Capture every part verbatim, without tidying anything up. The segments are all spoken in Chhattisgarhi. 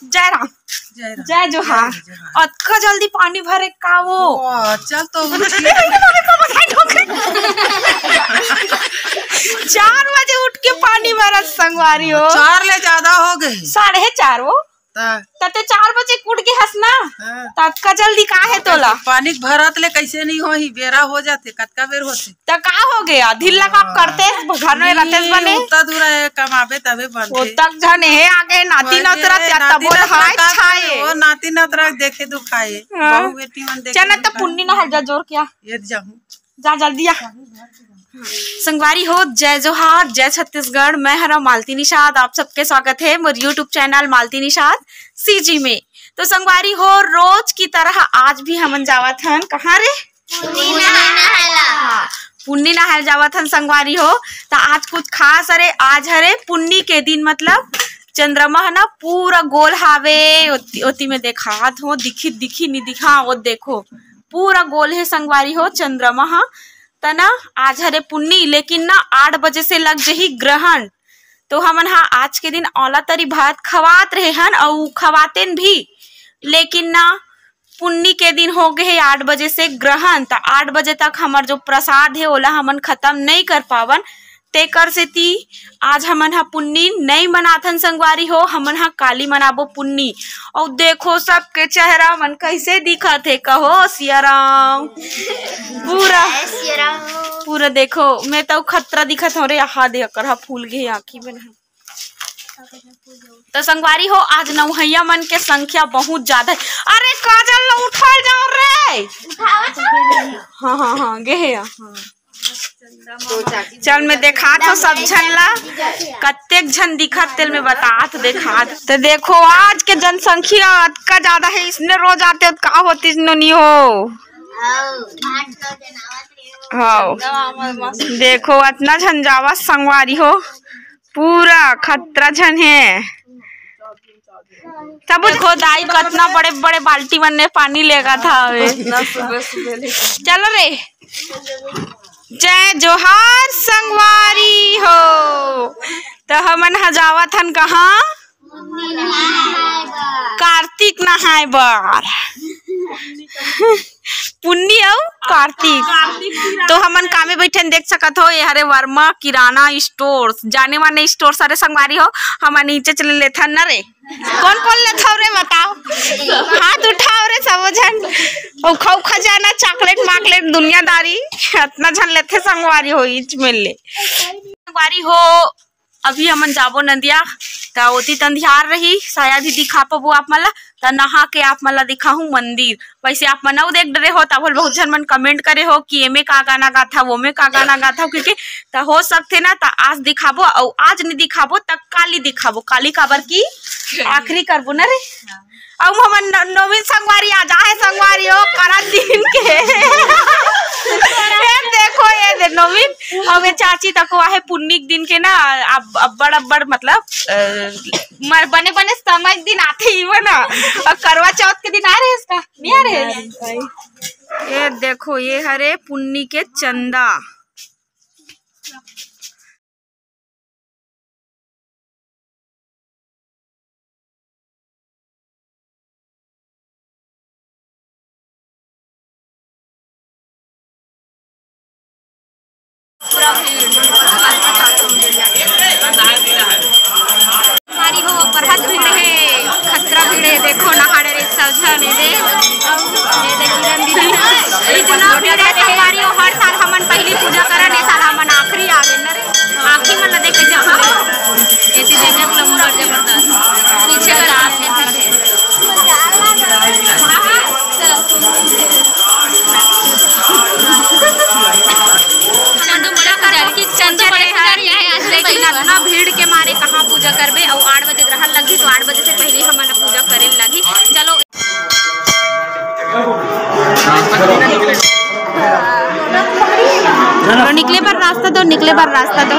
जय राम। जय राम। जय जोहार। जय जोहार। अतका जल्दी पानी भरे का वो? वाह, चल तो उठी। चार बजे उठ के पानी भरत संगवारी हो। चार ले ज्यादा हो गए। साढ़े चार वो। ता। त ते चार बजे उठ के हस ना? हाँ। त अतका जल्दी का है तोला? पानी के भरत ले कैसे नहीं होही, बेरा हो जाथे, कतका बेर होथे। त का हो गया? ढीला काम करते, घर में रहते बने। उतना दूर है, कमाबे तबे बनथे। ओ तक झन हे आगे नाती नतरा त्या तबो हाय छाए। ओ नाती नतरा देखे दुखाए। हाँ। बहू बेटी मन देखे चल ना त दुखाए। पुन्नी नहाए जा जोर क्या? ये जाहूं। जा जल्दी आ। संगवारी हो, जय जोहार, जय छत्तीसगढ़। मैं हरा मालती निषाद, आप सबके स्वागत है मोर YouTube channel Malti Nishad CG में। तो संगवारी हो, रोज की तरह आज भी हमन जावत हन। कहाँ रे? पुन्नी नहाय ला। हाँ, पुन्नी नहाय जावत हन संगवारी हो। त आज कुछ खास हरे, आज हरे पुन्नी के दिन, मतलब चंद्रमा ह ना पूरा गोल हावे। ओती, ओती में देखात हो, दिखी, दिखी, नी दिखा, वो देखो, पूरा गोल हे संगवारी हो चंद्रमा ह। त ना आज हरे पुन्नी, लेकिन ना आठ बजे से लग जही ग्रहण। तो हमन हा आज के दिन औला तरी भात खवात रहे हन, अउ खवातेन भी, लेकिन ना पुन्नी के दिन हो गए हे आठ बजे से ग्रहण, त आठ बजे तक हमर जो प्रसाद हे ओला हमन खत्म नहीं कर पावन। तेकर सेती आज हमन ह पुन्नी नइ मनाथन संगवारी हो, हमन ह काली मनाबो पुन्नी। अउ देखो सबके चेहरा मन कैसे दिखत हे, कहो सिया राम। पूरा, जय सिया राम। पूरा देखो, मैं तो खतरा दिखत हूँ रे, यहाँ दे करहा फूल गे आँखी में। तो संगवारी हो, आज नौहैया मन के संख्या बहुत ज्यादा है। अरे काजल ला उठाल जाओ रे। हाँ, हाँ, हाँ, गे हे, हाँ। चल, मैं देखात हो सब झन ला, कत्तेक झन दिखत तेल में बतात देखात। तो देखो, आज के जनसंख्या अतका ज्यादा है, इसने रोज आते हो, का होती इसने नहीं हो। हाँ, देखो, अतना झन जावत संगवारी हो, पूरा खतरा झन हे। तब देखो दाई कतना बड़े बड़े बाल्टी मन में पानी लेगत हवे। इतना सुबह सुबह लेके। चलो रे, जय जोहार संगवारी हो। तो हमन ह जावत हन कहाँ? कार्तिक नहाय बर। पुन्नी अउ कार्तिक। तो हमन कामे बैठन देख सकत हो, ये हरे वर्मा किराना स्टोर्स, जाने माने स्टोर्स। अरे संगवारी हो, हमन नीचे चले लेथन न रे। कौन कौन लेथव रे बताओ, हाथ उठाओ रे सब झन। अउ खऊ खजाना, चॉकलेट माकलेट, दुनियादारी, अतना झन लेथे संगवारी हो, इच में ले। संगवारी हो, अभी हमन जाबो नदिया, त ओती त अंधियार रही, शायद ही दिखा पाबो आप मन ला। त नहा के आप मन ला दिखाहूँ मंदिर। वैसे आप मन अउ देख डरे हो, तब बहुत झन मन कमेंट करे हो कि एमे का गाना गाथा, ओमे का गाना गाथा, क्योंकि त हो सकथे ना, त आज दिखाबो, अउ आज नहीं दिखाबो, त काली दिखाबो। काली काबर की आखिरी करबो ना रे। अउ हमन न-, नवीन संगवारी आ जा है, संगवारी हो, करा दिन के। ये देखो, ये दे नवीन, अउ ये चाची तको आहे पुन्नी के दिन के ना, अब अब्बड़, अब्बड़, मतलब, अ, मर-, बने, बने समय दिन आथे ही वो ना, अउ करवा चौथ के दिन आ रहे इसका, नहीं आ रहे? ये देखो, ये हरे पुन्नी के चंदा। पूरा भीड़। हमारी हो, परहत भीड़ हे, खतरा भीड़ हे। देखो, नहाड़े रे सौझा ने दे। ये देखी रंग दीदी, इतना भीड़ हे। हमारी हो, हर साल हमन पहली पूजा करन, ए साल हमन आखिरी आ गए न रे। आँखी मन ला देख कैसे खुले। ऐसी जगह पूरा जबरदस्त। पीछे का रात में चंदू बड़ा पुजारी, चंदू बड़ा पुजारी आहे आज, लेकिन अतना भीड़ के मारे कहाँ पूजा करबे? अउ आठ बजे ग्रहण लगही, तो आठ बजे से पहले हमन ला पूजा करे लगही। चलो। तो निकले बर रास्ता दो, निकले बर रास्ता दो।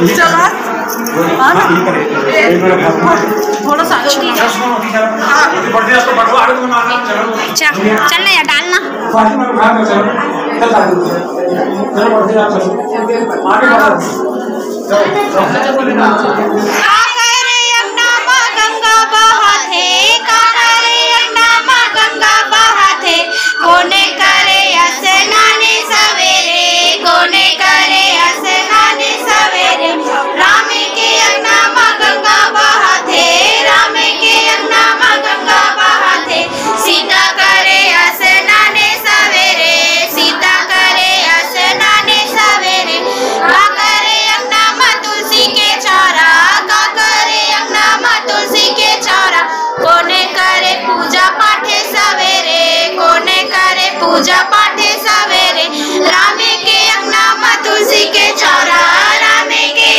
चला। हाँ ना? थोड़ा सा। चल, चल ना यार, डाल ना। का करे अंगना म गंगा बहत हे, का करे अंगना म गंगा बहत हे, कोने करे असनाने सवेरे, कोने करे असनाने सवेरे। राम के अंगना म गंगा बहत हे, राम के अंगना म गंगा बहत हे। सीता करे असनाने सवेरे, सीता करे असनाने सवेरे। का करे अंगना म तुलसी के चौरा, का करे अंगना म तुलसी के चौरा। कोने करे पूजा पाठे सवेरे, कोने करे पूजा पाठे सवेरे। रामे के अंगना म तुलसी के चौरा, रामे के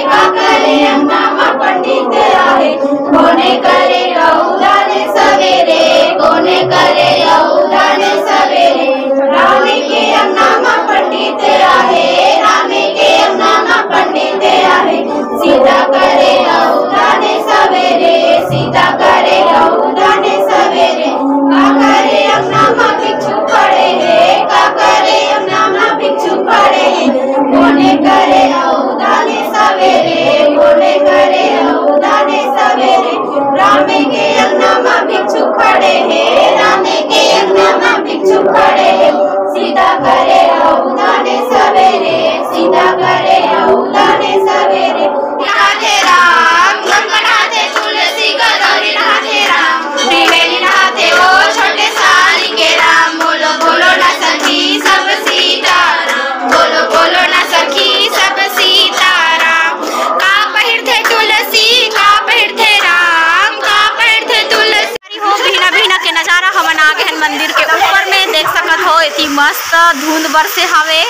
का करे अंगना म पंडित आहे, कोने करे अउ दाने सवेरे, कोने करे अउ दाने सवेरे। रामे के अंगना म पंडित आहे, रामे के अंगना म पंडित आहे। सीता करे अउ दाने सवेरे, सीता करे अउ दाने सवेरे। का करे अंगना म भिक्षु खड़े हे, का करे अंगना म भिक्षु खड़े हे। कोने करे अउ दाने सवेरे, कोने करे अउ दाने सवेरे। रामे के अंगना म भिक्षु खड़े हे, रामे के अंगना म भिक्षु खड़े हे। सीता करे अउ दाने सवेरे, सीता करे अउ दाने सवेरे। नहाथे राम, गंगा नहाथे, तुलसी गदौरी नहाथे राम। त्रिवेणी नहाथे ओ छोटे सारी के राम। बोलो बोलो ना सखी सब सीताराम, बोलो बोलो ना सखी सब सीताराम। का पहिरथे तुलसी, का पहिरथे राम, का पहिरथे तुलसी। हो बिहना बिहना के नजारा, हमन आ गे हन मंदिर के ऊपर में, देख सकत हो एती मस्त धुंध बरसे हवे।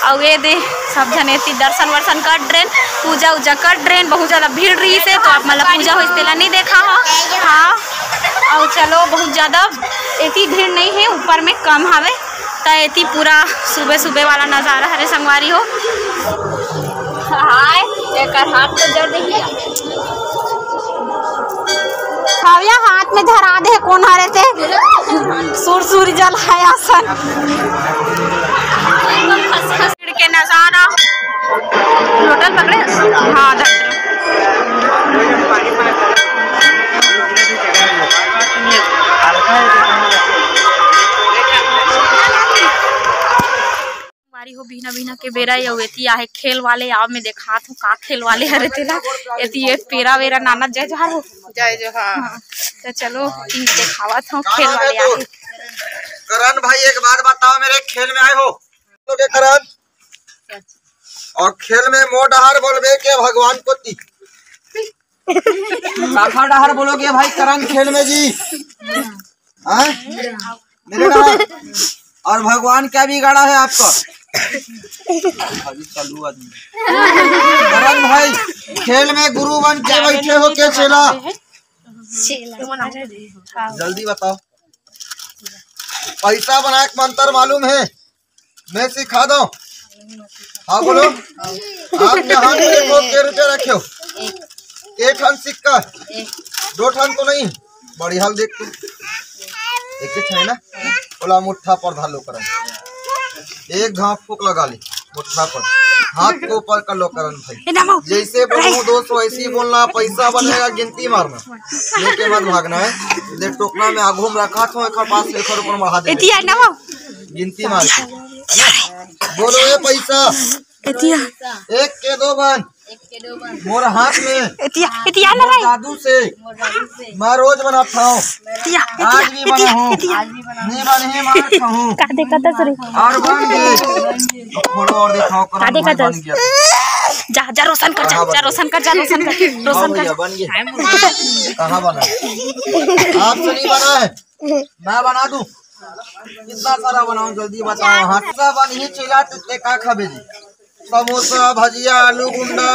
अउ ये दे सब झन एती दर्शन वर्शन कर ड्रेन, पूजा उजा कर ड्रेन। बहुत ज्यादा भीड़ रहिस हे, तो आप मन ला पूजा होइस तेला नहीं देखा हो। हाँ, अउ चलो, बहुत ज्यादा एती भीड़ नहीं हे, ऊपर में कम हवे, त एती पूरा सुबह सुबह वाला नजारा हरे संगवारी हो। हाय, एकर हाथ तो जर देखिए। हविया हाथ में धरा दे, कोन हरे ते? सुरसुरी जलाय असन। के नजारा। लोटा पकड़े? हाँ, धर। बारी हो बिहना बिहना के बेरा, अउ एती आहे खेल वाले। आओ मैं देखात हूँ का खेल वाले हरे तेला। एती ये पेरा वेरा नाना जय जोहार हो। जय जोहार। हाँ, तो चलो देखावत हूँ खेल वाले आहे। करण भाई, एक बात बताओ, मेरे खेल में आए हो लोग, करण, और खेल में मोर डहार बोलबे के भगवान कोती? काखर डहार बोलोगे भाई करण खेल में जी? हाँ? मेरे डहार। और भगवान क्या बिगाड़ा है आपका? अभी चालू आदमी। करण भाई, खेल में गुरु बन के बैठे हो के चेला? जल्दी बताओ, पैसा बनाए के मंत्र मालूम है? मैं सिखा दो। हाँ, बोलो। आपके हाथ में देखो, के रुपया रखे हो? एक ठन सिक्का। दो ठन तो नहीं, बड़ी हाल देख तू। एक ही ठन है ना? बोला, मुट्ठा पर धालो करन। एक घाव फूंक लगा ले, मुट्ठा पर। हाथ को ऊपर कर लो करन भाई। जैसे बोलूं दोस्त, वैसे ही बोलना, पैसा बनेगा, गिनती मारना। लेके मत भागना है। देख, टोकना में आगू में रखा था, एक पास एक ऊपर बढ़ा दे। गिनती मार के। बोलो ये पैसा। एतिया। एक के दो बन। मोर हाथ में। एतिया, एतिया ना भाई। जादू से। मैं रोज बनाता हूँ। एतिया, आज भी बना हूँ। एतिया। नहीं बने मार खाऊँ। का देखत हस रे? और बन गए। फोटो और दिखाओ, का देखत हस? जा, जा रोशन कर, जा, जा रोशन कर, जा रोशन कर, रोशन कर। बन गए। कहाँ बना? आपसे नहीं बना है। मैं बना दूं। कितना सारा बनाऊं, जल्दी बताओ। हाँ, सब बन ही चिल्ला, तू ते का खाबे जी? समोसा, भजिया, आलू गुंडा,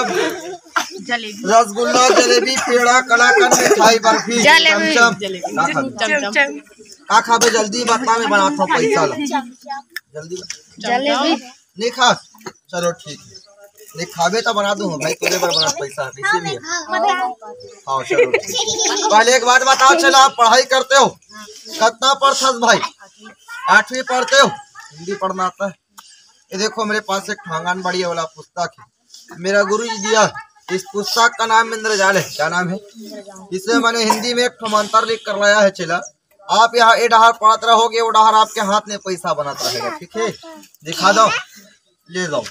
रसगुल्ला, जलेबी, पेड़ा, कलाकंद, मिठाई, बर्फी, जलेबी। चमचम। का खाबे? जल्दी बता, मैं बनाता हूँ पैसा ला। जल्दी बता। जलेबी। नहीं खा? चलो ठीक है। नहीं खाबे तो बना दूँ भाई, तेरे पर बना पैसा, कैसे भी है। हाँ, चलो ठीक। पहले एक बात बताओ, चलो आप पढ़ाई करते हो, कितना पढ़थस भाई? आठवीं पढ़ते हो? हिंदी पढ़ना आता है। ये देखो, मेरे पास एक ठो आंगनबाड़ी वाला पुस्तक है, मेरा गुरु जी दिया। इस पुस्तक का नाम इंद्रजाल है। क्या नाम है? इसमें मैंने हिंदी में एक ठो मंत्र लिख कर लाया है चेला। आप यहाँ ए डहार पढ़त रहोगे, वो डहार आपके हाथ में पैसा बनत रहेगा, ठीक है? दिखा दो, ले जाओ।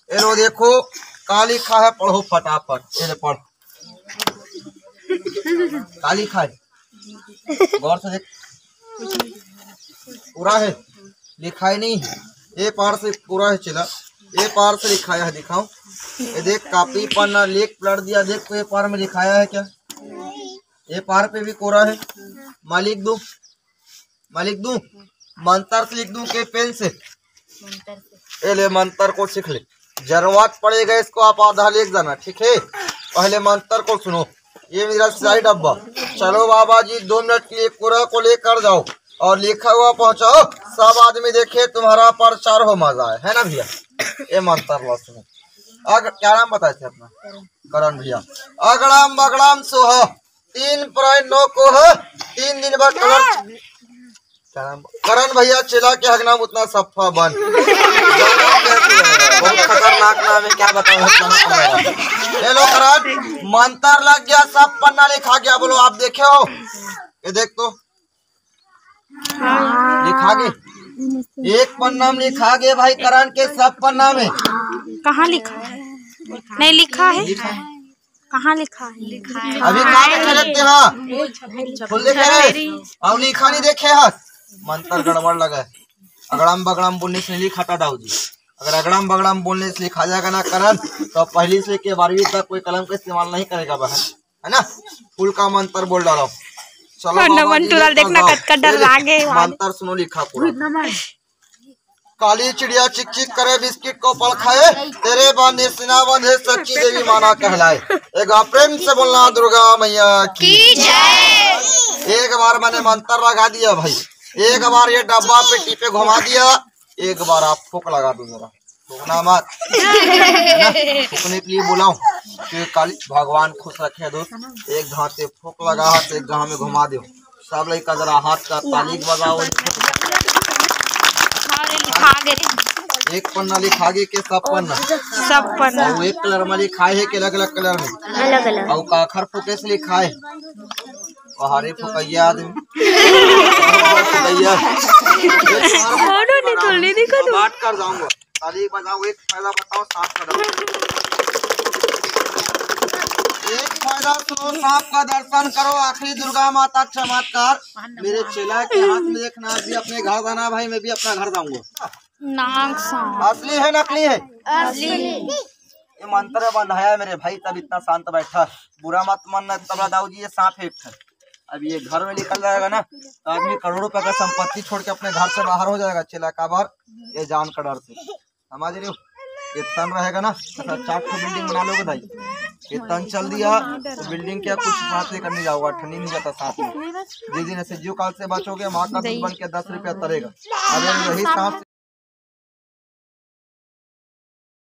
ये लो देखो, का लिखा है, पढ़ो फटाफट। ये ले पढ़, का लिखा है, गौर से देख। पूरा है, लिखाई नहीं है। ये पार से पूरा है चेला, ये पार से लिखाया है, दिखाओ। ये देख, कॉपी पन्ना लेके पलट दिया। देख तो ये पार में लिखाया है क्या? ये पार पे भी कोरा है। मैं लिख दूं, मैं लिख दूं, मंत्र से लिख दूं के पेन से? मंत्र से। ए ले, मंत्र को सीख ले, जरूरत पड़ेगा इसको, आप आधा लेके जाना, ठीक है? पहले मंत्र को सुनो। ये मेरा सिलाई डब्बा। चलो बाबा जी, दो मिनट के लिए कोरा को लेकर जाओ और लिखा हुआ पहुंचाओ, सब आदमी देखे, तुम्हारा प्रचार हो, मजा आए, है ना भैया? ये मंत्र ला सुनो। अग क्या नाम बताए थे अपना? करण भैया। अगड़म बगड़म सोह, तीन प्राय नौ कोह, तीन दिन बाद करण, क्या नाम? करण भैया चेला के हगना उतना सफा बन। बहुत खतरनाक नाम है, क्या बताऊं, इतना खतरनाक। ये लो करण, मंत्र लग गया, सब पन्ना लिखा गया। बोलो, आप देखे हो? ये देख तो, लिखा गे। एक पन्ना में लिखा गे भाई, करण के सब पन्ना में। कहाँ लिखा है? नहीं लिखा है। लिखा है। कहाँ लिखा है? अभी कहाँ में खरीदते हो? फुल देखे रे? और लिखा नहीं देखे हस? मंत्र गड़बड़ लगा है। अगड़म बगड़म बोलने से नहीं लिखाता दाऊ जी। अगर अगड़म बगड़म बोलने से लिखा जाएगा ना करण, तो पहली से लेके बारहवीं तक कोई कलम का इस्तेमाल नहीं करेगा बहन, है ना? फुल का मंत्र बोल डालो। चलो और बाबा नमन जी, टुरा लेकर देखना जाओ। कतका डर ये ले, लागे वाले। मंत्र सुनो, लिखा पूरा। काली चिड़िया चिक चिक करे, बिस्किट को पल खाए, तेरे बांधे सीना बांधे, सच्ची देवी माना कहलाए। एक बार प्रेम से बोलना, दुर्गा मैया की। की जय। एक बार मैंने मंत्र लगा दिया भाई, एक बार ये डब्बा पे टीपे घुमा दिया, एक बार आप फूंक लगा दो जरा, फूंकना मत, है ना? फूंकने के लिए बोला हूँ कि काली भगवान खुश रखे दोस्त। एक घाव से फूंक लगा, हाथ एक घाव में घुमा दो। सब लइका जरा हाथ का ताली बजाओ। लिखा गे। एक पन्ना लिखा गे के सब पन्ना? सब पन्ना। अउ एक कलर में लिखा है कि अलग-अलग कलर में? अलग-अलग। अउ काखर फुके से लिखा है? पहाड़ी फुकैया आदमी। फुकैया। फोटो नहीं खोलने दी को तू। बात कर जाऊंगा। ताली बजाओ, एक फायदा बताओ, सांप का दर्शन। एक फायदा सुनो, सांप का दर्शन करो, आखिरी दुर्गा माता चमत्कार। मेरे चेला के हाथ में देखना, आप भी अपने घर जाना भाई, मैं भी अपना घर जाऊंगा। नाग सांप। असली है नकली है? असली। ये मंत्र बंधाया है मेरे भाई, तब इतना शांत बैठा। बुरा मत मानना, तबला दाऊ जी, ये सांप है एक ठन। अब ये घर में निकल जाएगा ना, तो आदमी करोड़ों रुपए का संपत्ति छोड़ के अपने घर से बाहर हो जाएगा चेला, काबर? ये जान का डर से। समझ रहे हो? ये तन रहेगा ना, तो चार ठो बिल्डिंग बना लोगे भाई। ये तन चल दिया तो बिल्डिंग क्या कुछ साथ लेकर नहीं जाओगा, ठंडी नहीं जाता साथ में। जिस दिन ऐसे जीव काल से बचोगे, माँ का दूध बन के दस रुपया तरेगा। अगर यही सांप